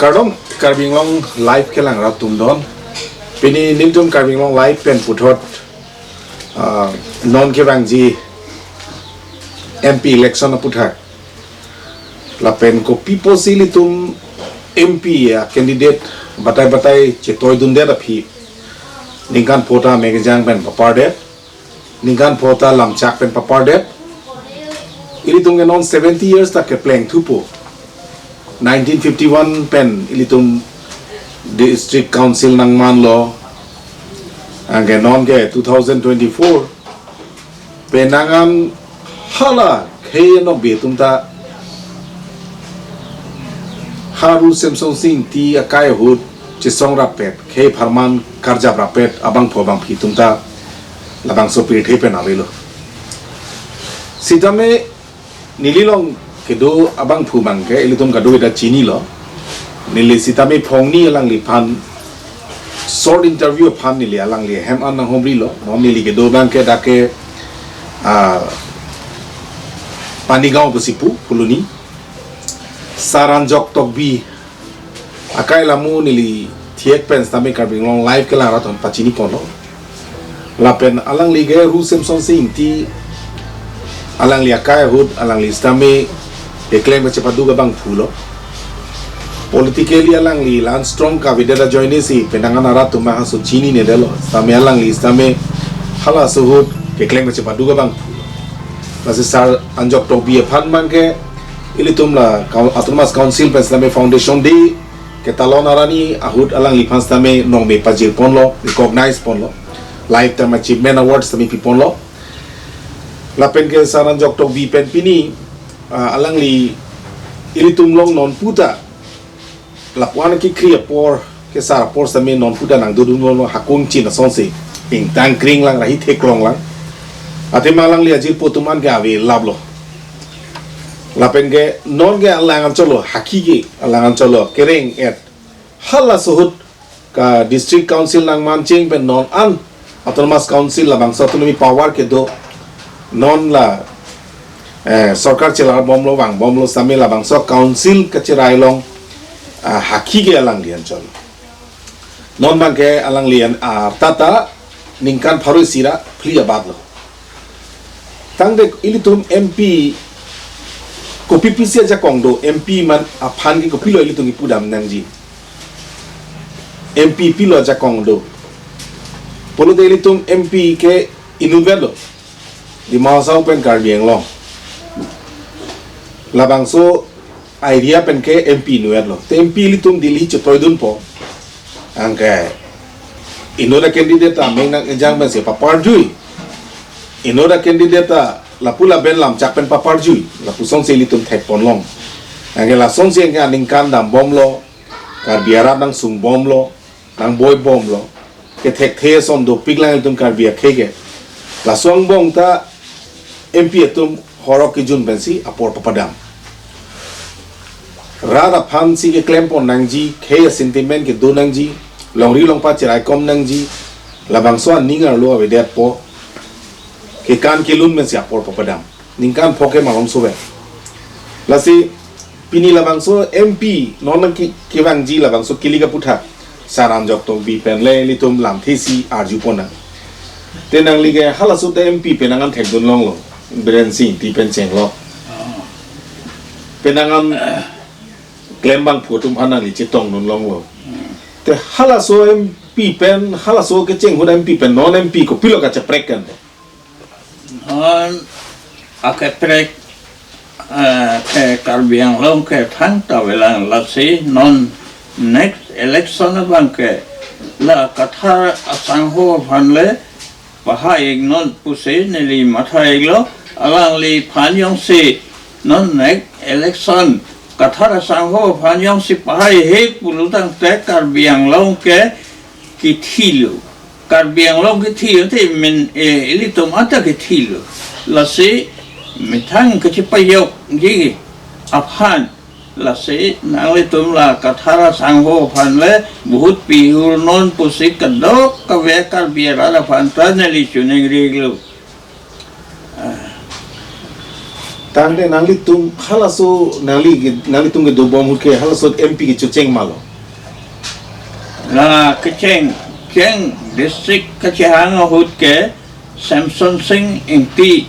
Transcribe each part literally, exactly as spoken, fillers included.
Kardom, Karbi Anglong Live kelang rat atum don. Pini nelitum Karbi Anglong Live pen puthot, ah, non kevangji M P election aputhak. Lapen kopi pusi ilitum M P a-candidate batai batai chetoidundet aphi ningkan pho ta mek kejang pen papardet, ningkan pho ta lamchak pen papardet. Ilitum ke non seventy years ta kepleng thupo. Nineteen fifty-one pen ilitum District Council nangmanlo. Anke non ke two thousand twenty-four. Penang an hala khei nokbe atum ta ha Ru Semsonsing Ingti akai ahut chesong rapet, khei apharman karjap rapet abangphu abangphi atum ta labangso pirthe pen avelo. Sitame neli along kedo abangphu abang ke ilitum kadokave ta chinilo. Neli sitame phongni alangliphan short interview aphan neli alangli ahem an nanghumrilo. Non neli kedo abang ke dak ke, ah, Panigaon pusi pu, Phuloni. Sar Anjok Tokbi akai lamu neli thiek pen sitame Karbi Anglong Live kelang rat atum pachini ponlo. Lapen alangli ke Ru Semsonsing Ingti, alangli akai ahut, alangli sitame keklem kachepaduk abangphulo. Politically alangli la-an strong kavedet ajoine si penang an arat atum halaso chininedetlo. Sitame alangli sitame halaso ahut keklem kachepaduk abangphulo. Lasi Sar Anjok Tokbi aphan abang ke ilitum la Coun-, Autonomous Council pen sitame Foundation Day ketalon arni ahut alangliphan sitame nongme pajir ponlo, recognize ponlo, Lifetime Achievement Award sitame pi ponlo. Lapen ke Sar Anjok Tokbi pen pini, ah, alangli ilitum along non puta lapu-an kekhri apor, kesar apor sitame non puta nangdodunlo, hakung chin asonsi ingtang kring lang, rahi theklong lang. Athema alangli ajirpo atum an ke avelaplo. Lapen ke non ke alang anchotlo, haki ke alang anchotlo, kereng-et. Halaso ahut ka District Council nangmancheng pen non an Autonomous Council labangso autonomy power kedo, non la, eh, sorkar chelar bomlo, vang bomlo sitame labangso council kacherai along, ah, haki ke alangli anchotlo. Non abang ke alangli an, ah, tata ningkan pharo isi ra phli abatlo. Tangte ilitum M P kopi pusi ajakong do, M P man aphan ke kopilo ilitum kipudam nangji. M P pilo ajakong do. Pulote ilitum M P ke inutvetlo. Dima Hasao pen Karbi Anglong. Labangso area pen ke M P inutvetlo. Te M P ilitum Delhi chetoidunpo. Anke inut a-candidate ta mek nangkejang pensi paparjui. Inut a-candidate ta lapu laben lamchak pen paparjui. Lapusonsi ilitum thek ponlong. Anke lasonsi anke aningkan dambomlo. Karbi arat nangsung bomlo, nangboi bomlo. Kethekthe ason dopik lang ilitum Karbi akhei ke. Laso angbong ta M P atum horok kejun pensi apor papadam. Rat aphansi keklem pon nangji, khei a-sentiment kedo nangji, longri longpat cheraikom nangji, labangso aning arlo avedetpo, kekan kelun pensi apor papadam. Ningkan pho ke malom sobe. Lasi pini labangso M P non nang ki, kevangji labangso kilik aputhak Sar Anjok Tokbi pen le ilitum lamthe isi arju ponnang. Te nangli ke halaso te M P penang an thekdun longlo, Biren Sing Ingti pen chenglo. Penang an klem abangphu atum aphan nangli chetongdun longlo. Te halaso M P pen, halaso kecheng ahut M P pen non M P kopilo kacheprek kan? Non akeprek, eh, ke Karbi Anglong ke thangta avelang, lasi non next election abang ke la Kathar asangho aphan le pahai-iknon pusi neli matha-iklo, alangliphan jongsi non next election Kathar asangho aphan jongsi pahai-he pulo tangte Karbi Anglong ke kethilo. Karbi Anglong kethilo te min, eh, ilitum anta kethilo. Lasi methang kachepajokji aphan, lasi nanglitum la Kathar asangho aphan le vote pihurnon pusi kadokave Karbi arat aphan ta neli choningri-iklo. Ah. Tangte nanglitum halaso nangli, nanglitum kedobom ahut ke halaso M P kechocheng ma lo? La kecheng, cheng district kachehang ahut ke Semson Sing Ingti,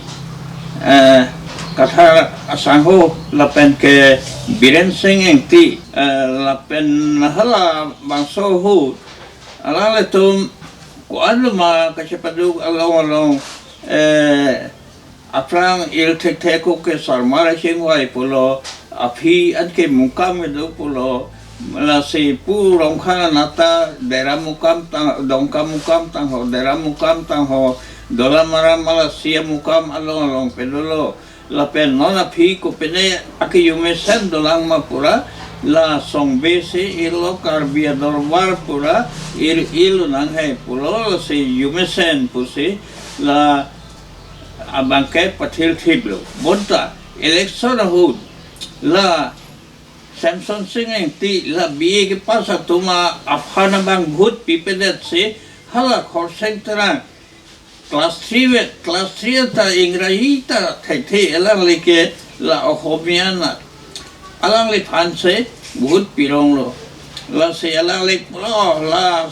eh, Kathar asangho lapen ke Biren Sing Ingti, eh, lapen halabangso ahut alanglitum ko-an ma kachepaduk along along, eh, aphrang il thekthe ko ke sarmar achingvai pulo, aphi an ke Mukam kedo pulo, lasi pu Rongkhang anat ta Dera Mukam tang, Dongka Mukam tangho, Dera Mukam tangho, Dolamara Malasia Mukam along along pedolo. Lapen non aphi kopine ake-eu mesen dolang ma pura, la Songbe si irlo, Karbi adorbar pura ir-ilo nang hai pulo, lasi eu mesen pusi la abang ke pathilthiplo. Bonta election ahut la Semson Sing Ingti la B A kepass atum aphan abang vote pipedet si hala Khorsing Terang class three vet, class three ta Ingraji ta thekthe, alangli ke la Ohomia anat. Alangliphan si vote pironglo. Lasi alangli pulo, la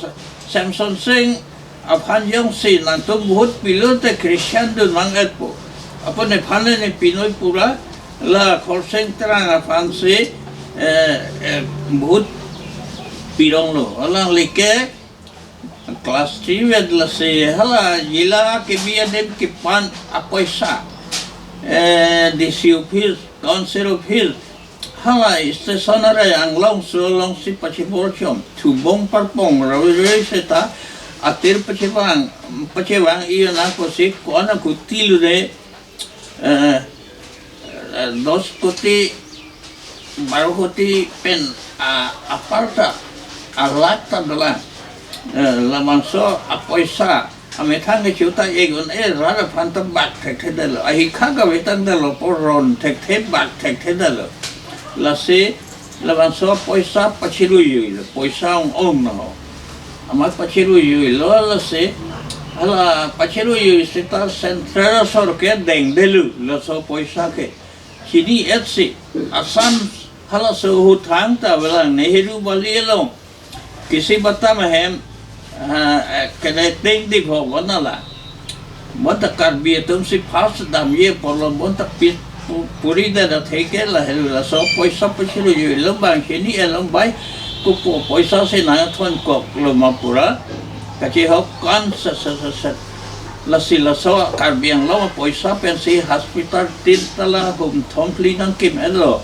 Semson Sing aphan jongsi nangtum vote pilote Christian dun mang-et po. Apot nephan ne pinoi pura la Khorsing Terang aphan si, eh, eh, vote pironglo. Alangli ke class three vet, lasi hala jila kebi adim kepan apoisa, eh, D C office, council office, hala stationery anglong sulong si pachiborchom, thubong parpong, rawi rawi seta atir pachevang, pachevang iyo na kosi ko-an akutilo de, eh, eh, dos koti, baro koti pen, ah, apar ta, alakh ta dolang. Eh, labangso apoisa amethang kecho ta egon e rat aphan ta bak thekthedetlo. Ahikha kavetangdetlo, poron thekthe bak thekthedetlo. Lasi labangso apoisa pachiruijuilo, poisa ong-ong nangho. Amat pachiruijuilo, lasi hala pachiruijui seta central asor ke dengdetlo laso poisa ke. Chini-et si Assam halaso ahut thangta avelang Nehru Valley along, Kesi Batam ahem, ah, eh, kene Tengdip ho bonta la. Bonta Karbi atum si first damji apotlo, bonta pi pu-, puridet athe ke lahelo, laso poisa pachiruijuilo, bang chini-etlo, bai kopo poisa si nangthonkoklo ma pura kachehok kan se se se se. Lasi laso Karbi Anglong apoisa pensi hospital tin tala hum thom phli nangkim-etlo.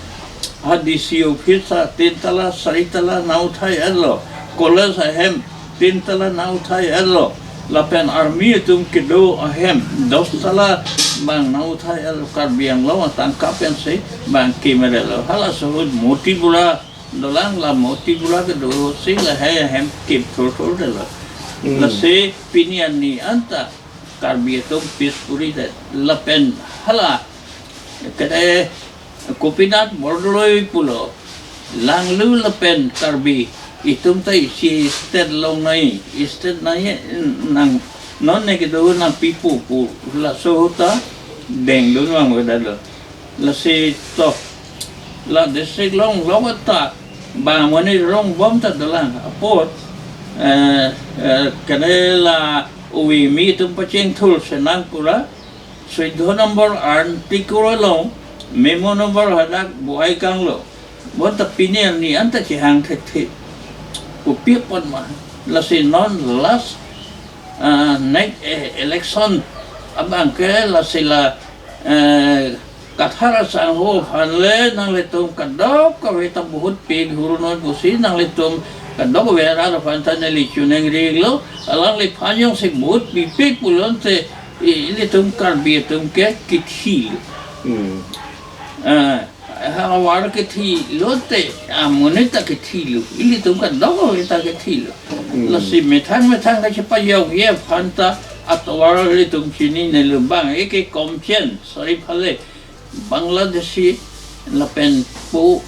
Ha D C office ta tin tala sari tala nang uthai-etlo. College ahem tin tala nang uthai-etlo. Lapen army atum kedo ahem dos tala bang nang uthai-etlo. Karbi Anglong atangka pensi bang kim-etlo. Halaso ahut Moti Bura dolang, la Moti Bura kedo si lahai ahem kim thurthurdetlo. Hmm. Lasi pini arni anta Karbi atum peace puridet. Lapen hala kene Gopinath Bordoloi pulo, Langlu lapen Karbi, itum ta isi state longnoi, state nai nang, non ne kedo nangpipo pu, laso ahut ta dengdun vangvedetlo. Lasi to, la district long long ta bang mane rongbom ta dolang apot, eh, eh, kene la uvi mi atum pachengthur senang pura, suidho number article along memo number hadak buai kanglo. Bonta pini arni anta chehang thekthe. Kopi apot ma. Lasi non last, ah, next, eh, election abang ke lasi la, eh, Kathar asangho aphan le nanglitum kadokave ta vote pi hurunoi pusi nanglitum kadokave arat aphan ta neli choningri-iklo, alangliphan jongsi vote pipe pulote i-, ilitum Karbi atum ke kethilo. Hmm. Eh, ha avar kethilote, amonit ta kethilo, ilitum kadokave ta kethilo. Hmm. Lasi methang methang kachepajokji aphan ta atovar ilitum chininelo, bang eke Komchen, Sariphale, Bangladeshi, lapen pu,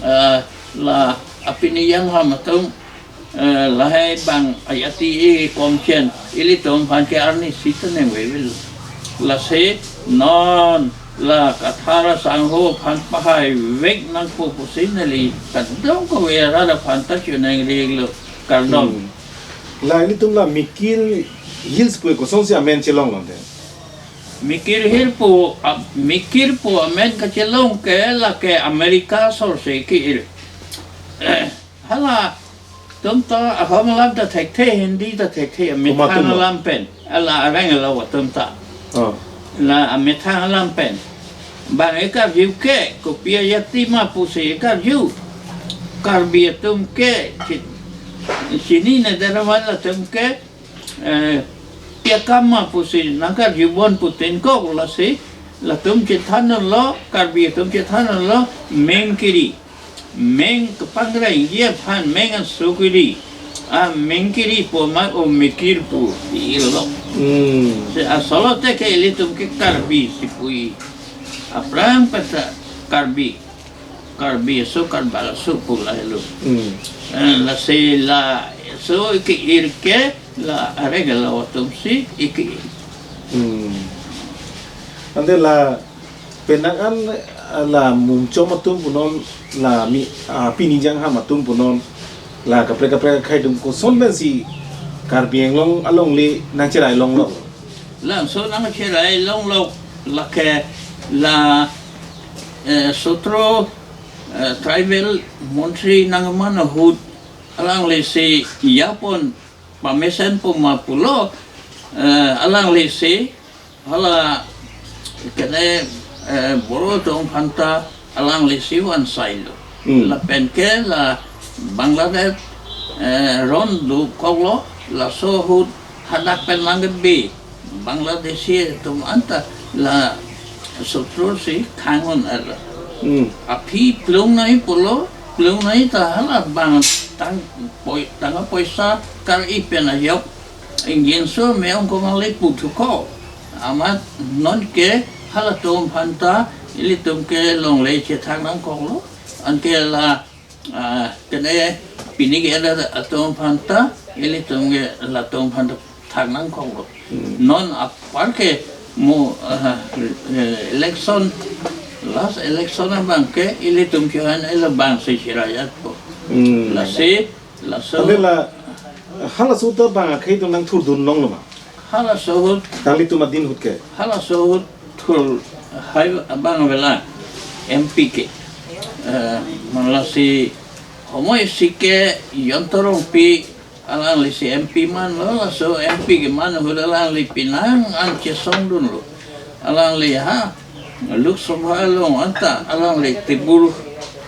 eh, la apini Yangham atum, eh, lahai bang ajati e Komchen, ilitum aphan ke arnisi ta nangvevelo. Lasi non La Kathar asangho aphan pahai vek nangpo pusi neli kadokave arat aphan ta choningri lo, kardom. Hmm. La ilitum la Mikir Hills pu kosonsi amen chelong lonte? Mikir Hill pu, a, Mikir pu amen kachelong ke lake America asor si ke-ir. Halatum ta ahom alam ta thekthe, Hindi ta thekthe, amethang atum lo? Alam pen. Hala areng alo atum ta. Oh. La amethang alam pen. Bang ekarju ke, kopi ajati ma pusi ekarju. Karbi atum ke, chi-, chinine derawan latum ke, eh, pi akam ma pusi nangkarjubom pu tin kok lasi, latum chethan lo, Karbi atum chethan lo, meng kiri. Meng kepangrengji aphan meng aso kiri. A meng kiri pu ma o Mikir pu ilo. Hmm. Si asolote ke ilitum ke Karbi si pu-i. Aphrang peta Karbi. Karbi aso, Karbak aso pu lahelo. Hmm. Eh, lasi laso ke-ir ke la areng alo atum si ke-ir. Hmm. Ante la penang an, ah, la Mumchom atum punon, la mi, ah, pini jangham atum punon, la kaprek kaprek akhei atum koson pensi Karbi Anglong alongle nangcherai longlo? Labangso nangcherai longlo lake la, eh, sotro, eh, tribal montri nangman ahut alangli si yapon pamesen pu ma pulo, eh, alangli si hala kene, eh, Boro atum aphan ta alangli si vansai lo. Hmm. Lapen ke la Bangladesh, eh, ron dokok lo, laso ahut hadak pen lang ke be Bangladeshi atum anta la sotro si khang-un-e lo. Hmm. Aphi plung nai pulo, plung nai ta hala bang tang poi-, tangka poisa kar-i pen ajok ingjinso me-ong komang le puthu ko. Amat non ke halatum aphan ta ilitum ke longle chethak nangkok lo. Anke la, ah, kene pini ke ada atum aphan ta ilitum ke latum aphan ta thak nangkok lo. Hmm. Non apar ke mo, ah, eh, election, last election abang ke ilitum ke han elo bang si chirayat po. Hmm. Lasi, laso. Ante la, halaso ta bang akhei atum nangthurdun longlo ma? Halaso ahut. Nanglitum adin ahut ke? Halaso ahut thur hai abang avela M P ke. Eh, man lasi homoi si ke Jayanta Rongpi alangli si M P man lo, laso M P keman ahut alangli penang an chesongdun lo. Alangli ha Lok Sabha along anta alangli tebur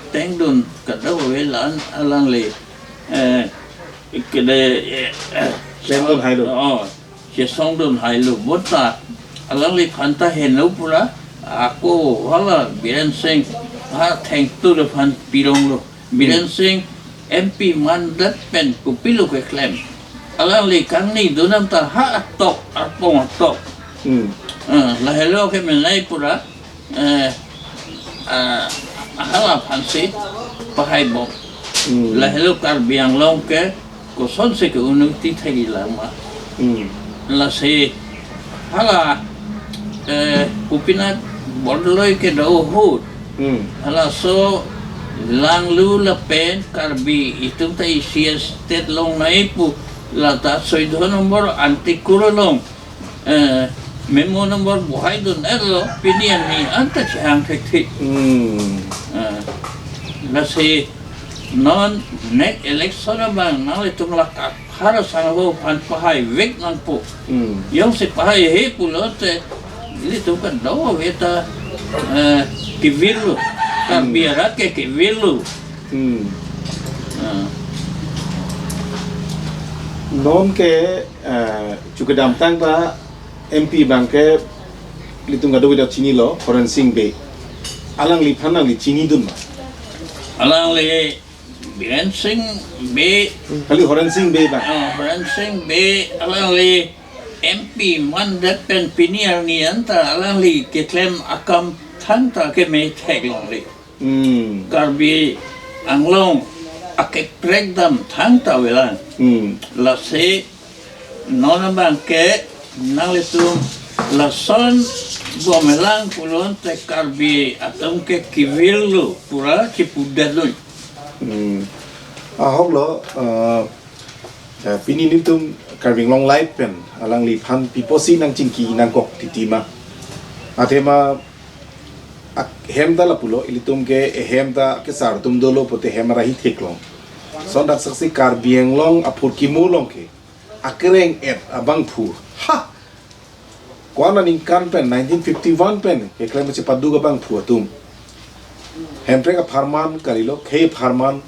tengdun kadokave la-an alangli, eh, kede, eh, eh, Tengdun hai lo. Oh, chesongdun hai lo. Bonta alangliphan ta heno pura, ako hala Biren Singh ha thengtu aphan pirong lo. Biren Hmm. Singh M P mandet pen kopilo keklem. Alangli kangnidun anta ha atok, arpong atok. Hmm. Eh, lahelo ke menai pura, eh, ah, hala aphan si pahai bom. Hmm. Lahelo Karbi Anglong ke kosonsi ke-unnoti thekji lang ma. Hmm. Lasi hala, eh, Gopinath Bordoloi kedo ahut. Hmm. Halaso Langlu lapen Karbi atum ta isi state longnoi pu la ta soido nombor anti kuro long, eh, memo nombor bohaidun-et lo, pini arni anta chehang thekthe. Hmm. Eh, lasi non next election abang nanglitum la Kathar asangho aphan pahai vek nangpo. Hmm. Jongsi pahai he pulote ilitum kadokave ta, eh, kevir lo. Karbi Hmm. arat ke kevir lo. Hmm. Ah. Non ke, eh, chu kedamtang ta M P abang ke ilitum kadokave ta chinilo, Horen Sing Bey. Alangliphan nangli chinidun ma? Alangli Biren Sing Bey. Kali Horen Sing Bey abang. Ah, Horen Sing Bey, alangli M P mandet pen pini arni anta alangli keklem akam thangta keme theklongle. Hmm. Karbi Anglong akeprekdam thangta avelang. Hmm. Lasi non abang ke nanglitum Lason bomelang pulote Karbi atum ke kivir lo pura chipudadun. Hmm. Ahok lo, eh, eh, pini nelitum Karbi Anglong Live pen alangliphan piposi nangchingki nangkok titi ma. Athema ak-, hem ta lapulo, ilitum ke ehem ta kesar atum dolo pute hem arahi theklong. Sondak saksi Karbi Anglong aphurkimo along ke akereng-et abangphu. Ha! Ko-an aningkan pen, nineteen fifty-one pen keklem kachepaduk abangphu atum. Hemprek apharman kalilo, khei apharman,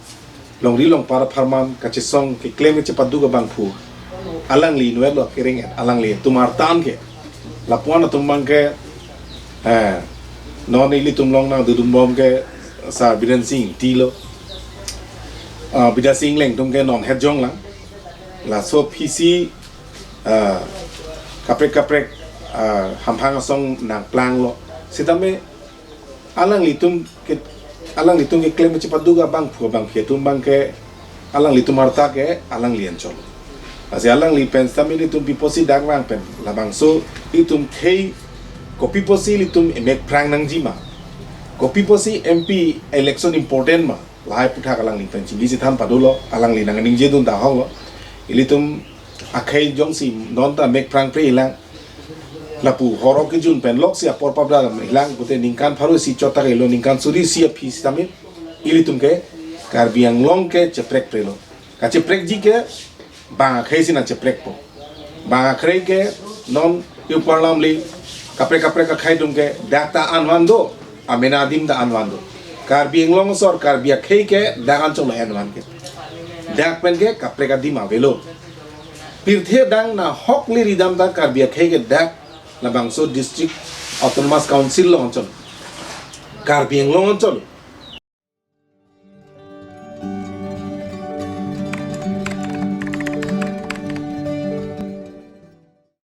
longri longpar apharman kachesong keklem kachepaduk abangphu. Alangli inutlo akereng-et, alangli atum artan ke. Lapuan atum abang ke, eh, non ilitum along nangdodunbom ke Sar Biren Sing Ingti lo. Ah, Bidya Sing Engleng atum ke non het jonglang. Laso aphisi, ah, kaprek kaprek, ah, hamphang asong nangplanglo. Sitame alanglitum ke, alanglitum keklem kachepaduk abangphu abangphi atum abang ke, alanglitum arta ke alangli anchot. Lasi alangli pen sitame ilitum piposi dak vang pen, labangso ilitum khei kopi pusi ilitum emek phrang nangji ma, kopi pusi M P election important ma, lahai aputhak alangli pen chingki chethan padolo, alangli nangningjedun ta ahok lo. Ilitum akhei jongsi non ta mek phrangpre ilang, lapu horo kejun pen loksi apor pabra ilang pute ningkan pharo isi chot ta kelo, ningkan suri isi aphi sitame ilitum ke Karbi Anglong ke cheprekprelo. Kacheprekji ke bang akhei si nangcheprekpo. Bang akhei ke non yu parlamli kaprek kaprek akhei atum ke dak ta anvan do, amena adim ta anvan do. Karbi Anglong asor Karbi akhei ke dak anchot lo anvan ke. Dak pen ke kaprek adim avelo. Pirthe adang nahokli ridam ta Karbi akhei ke dak labangso District Autonomous Council along anchot. Karbi Anglong anchot.